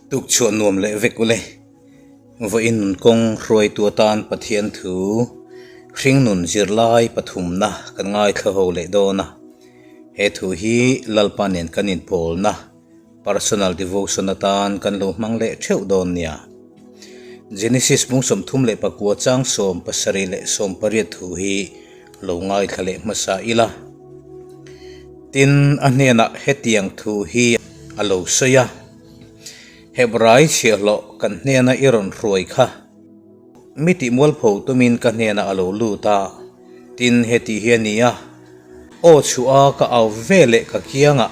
Tukchhuah nuam leh vek ule. Vawiin nun kawng hruaitu atan Pathian thu hringnun zirlai pathumna kan ngaithla ho leh dawn a. He thu hi Lalpa nen kan inpawlna personal devotion atan kan lo hmang leh theuh dawn nia. Genesis bung 39 chang 70 leh 80 thu hi lo ngaithla leh hmasa ila. Tin, a hnenah hetiang thu hi a lo sawi a, Hebrai chhiahhlawh kan hnena i rawn hruai kha mi tihmualpho tumin ka hnenah a lo lut a, tin heti hi a ni a, aw chhuah a ka au ve leh ka kiangah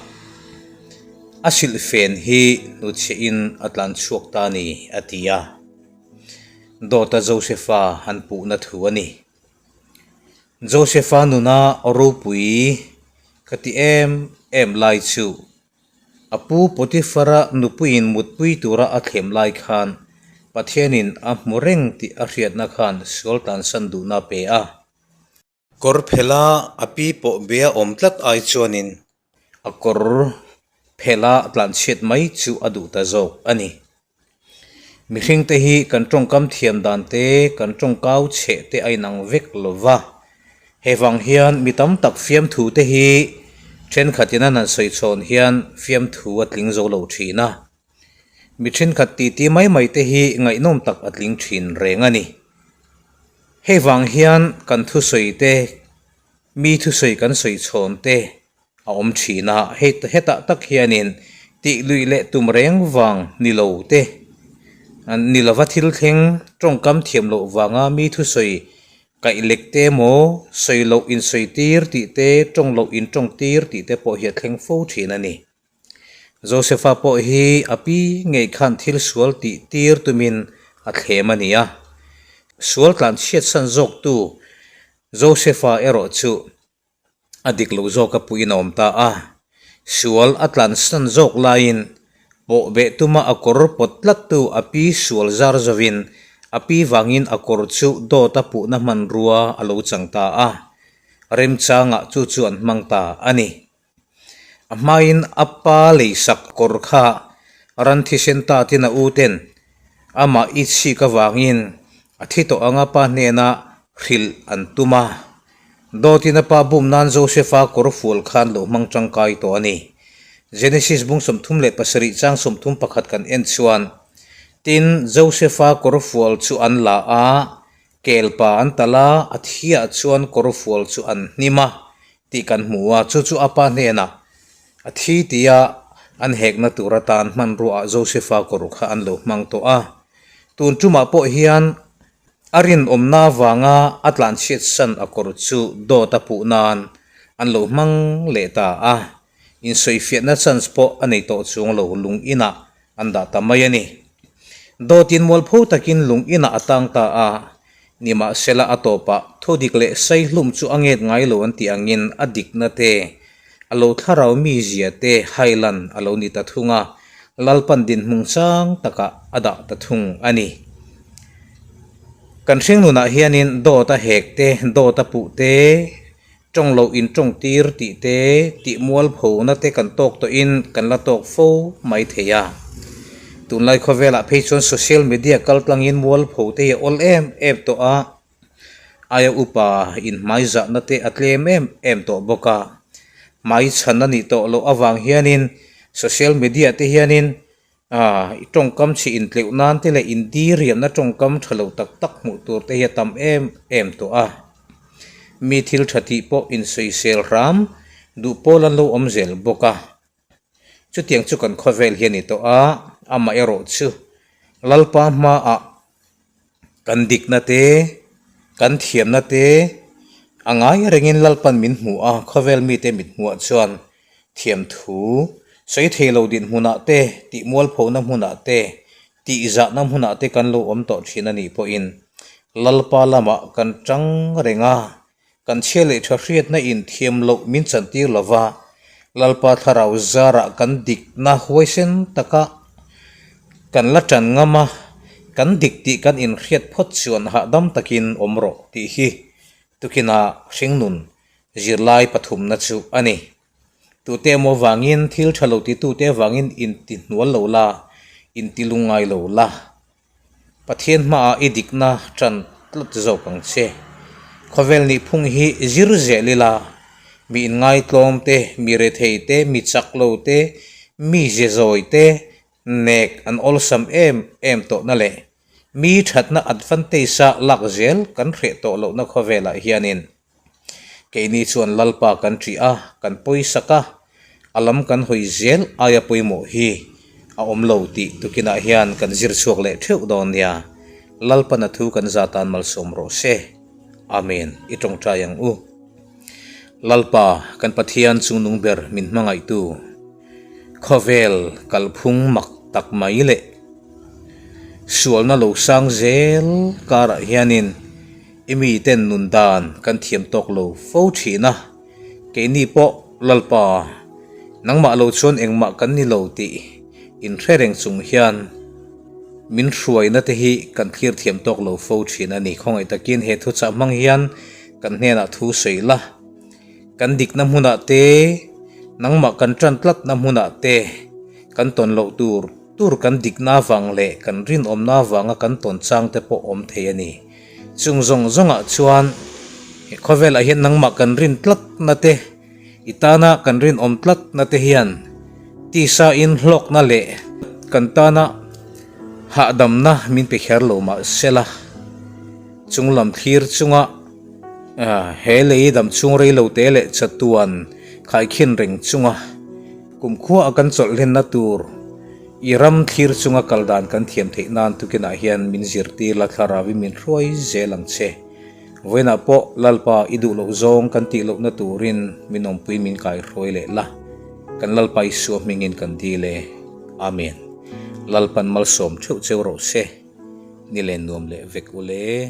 a silhfen hi hnuchhiahin a tlan chhuak ta a ni, a ti a. Dawta Josefa an puhna thu a ni. Josefa nuna ropui ka ti em em lai chu a pu Potifara nupuiin mutpui tura a thlem lai khan Pathianin a hmu reng tih a hriatna khan sual tansan duhna a pe a. Kawr phela a pi pawh bia awm tlat ai chuanin a kawr phela tlanchhiat mai chu a duh ta zawk a ni. Mihringte hi kan tawngkam thiam dan te, kan tawngkau chheh te a inang vek lo va. Hei vang hian mi tam tak fiamthu te hi thenkhatin an han sawi chhawn hian fiamthu a tling zo lo thin a. Mi thenkhat titi mai mai te hi ngaihnawm tak a tling thin reng a ni. Hei vang hian kan thusawi te, mi thusawi kan sawi chhawn te a awm thin a, hei hetah tak hianin tih luih leh tum reng vang ni lo te, ni lova thil thleng tawngkam thiam loh vanga mi thusawi kaih lek te emaw sawi loh insawi tir tih te, tawng loh intawng tir tih te pawh hi a thleng fo thin a ni. Josefa pawh hi a pi ngei khan thil sual tih tir tumin a thlem a ni a, sual tlan chhiatsan zawktu Josefa erawh chu a dik loh zawk a puiin a awm ta a, sual a tlansan zawk laiin pawh beh tuma a kawr pawt tlattu a pi sual zar zovin a pi vangin a kawr chu dawt a puhna hmanrua a lo chang ta a, remchangah chu chu an hmang ta a ni. A hmain a pa leisak kawr kha ran thisen ta tin a u ten amah i chhik avangin a thi tawh anga pa hnena hrilh an tum a. Dawtin a pa bum nan Josefa kawr fual khan lo hmang tangkai tawh a ni. Genesis bung 37 chang 31 kan en chuan, Tin, Josefa kawr fual chu an la a, Kelpa an talh a, a thiah chuan kawr fual chu an hnim a tih kan hmu a, chu chu a pa hnenah a thi tia an hekna tur atan hmanruaah Josefa kawr kha an lo hmang tawh a. Tun tumah pawh hian a rinawmna avanga a tlanchhiatsan a kawr chu dawt a puh nan an lo hmang leh ta a, insawifiahna chance pawh a nei tawh chuang lo lung inah an dah ta mai a ni. Dawtin mualpho takin lung inah a tang ta a, nimahsela a tawpah thu dik leh saihlum chu a nget ngai lo an tih angin a dikna te, a lo thlarau mizia te hailan a lo ni ta thung a, Lalpan dinhmun chang takah a dah ta thung a ni. Kan hringnunah hianin dawt a hek te, dawt a puh te, Tawng loh in tawng tir tih te, tih mualpho na te kan tawk tawh in kan la tawk fo mai thei a. Tunlai khawvelah phei chuan social media kal tlang in mualpho te hi a awl em em tawh a, aia upa in hmai zahna te a tlem em em tawh bawk a. Hmai chhan a nih tawh loh avang hianin social media te hianin I tawngkam chhi intleuh nan te leh indiriamna tawngkam tha lo tak tak hmuh tur te hi a tam em em tawh a. Mi thil tha tih pawh insawisel hram duh pawl an lo awm zel bawk a. Chutiang chu kan khawvel hi a ni tawh a, amaherawh chu Lalpa hmaah kan dikna te, kan thiamna te a ngai rengin Lalpan min hmu a, khawvel mite mit hmuah chuan thiamthu sawi thei lo dinhmunah te, tih mualphona hmunah te, tih zahna hmunah te kan lo awm tawh thin a nih pawhin Lalpa lamah kan tang reng a, kan chhia leh tha hriatna in thiam loh min chantir lo va, Lalpa thlarau zarah kan dikna huaisen taka kan la tan ngam a, kan dik tih kan inhriat phawt chuan hahdam takin awm rawh tih hi tukinah hringnun Zirlai pathumna chu a ni. Tute emaw vangin thil tha lo titute avangin intihnual lo la, Intilungngai lo la. Pathian hmaah i dikna tan tlat zawk ang che. Khawvel nihphung hi zir zel ila, mi inngaitlawm te, mi rethei te, mi chak lo te, mi ze zawi te nek an awlsam em em tawhna leh mi thatna advantage-a lak zel kan hreh tawh lohna khawvelah hianin Keini chuan Lalpa kan ṭih a, kan pawisak a, a lam kan hawi zel aia pawimawh hi a awm lo tih tukinah hian kan zir chhuak leh theuh dawn nia. Lalpana thu kan za tan malsawm rawh se. Amen. I tawngtai ang u. Lalpa, kan Pathian chungnung ber min hmangaihtu, khawvel kalphung mak tak mai leh sualna lo sang zel karah hianin, I miten nun dan kan thiam tawk lo fo thin a, keini pawh Lalpa, nangmah lo chuan engmah kan ni lo tih inhre reng chung hian min hruaina te hi kan thlir thiam tawk lo fo thin a ni. Khawngaih takin he thuchah hmang hian kan hnenah thu sawi la, kan dikna hmunah te, nangmah kan tan tlatna hmunah te kan tawn loh tur tur kan dikna avang leh kan rinawmna avanga kan tawn chang te pawh awm thei a ni. Chung zawng zawngah chuan he khawvelah hian nangmah kan rin tlatna te, i tana kan rinawm tlatna te hian tisa in hlawkna leh kan tana hahdamna min pe kher lo mah sela, chung lam thlir chunga he lei dam chhung rei lo te leh chatuan khaikhin reng chunga kumkhua a kan chawlh hlenna tur I ram thlir chunga kal dan kan thiam theih nan tukinah hian min zirtir la thlarauin min hruai zel ang che. Vawiinah pawh Lalpa i duh loh zawng kan tih lohna turin min awmpui min kaihruai leh la. Kan Lalpa Isua hmingin kan dil e. Amen. Lalpan malsawm theuh cheu rawh se. Ni len nuam leh vek ule.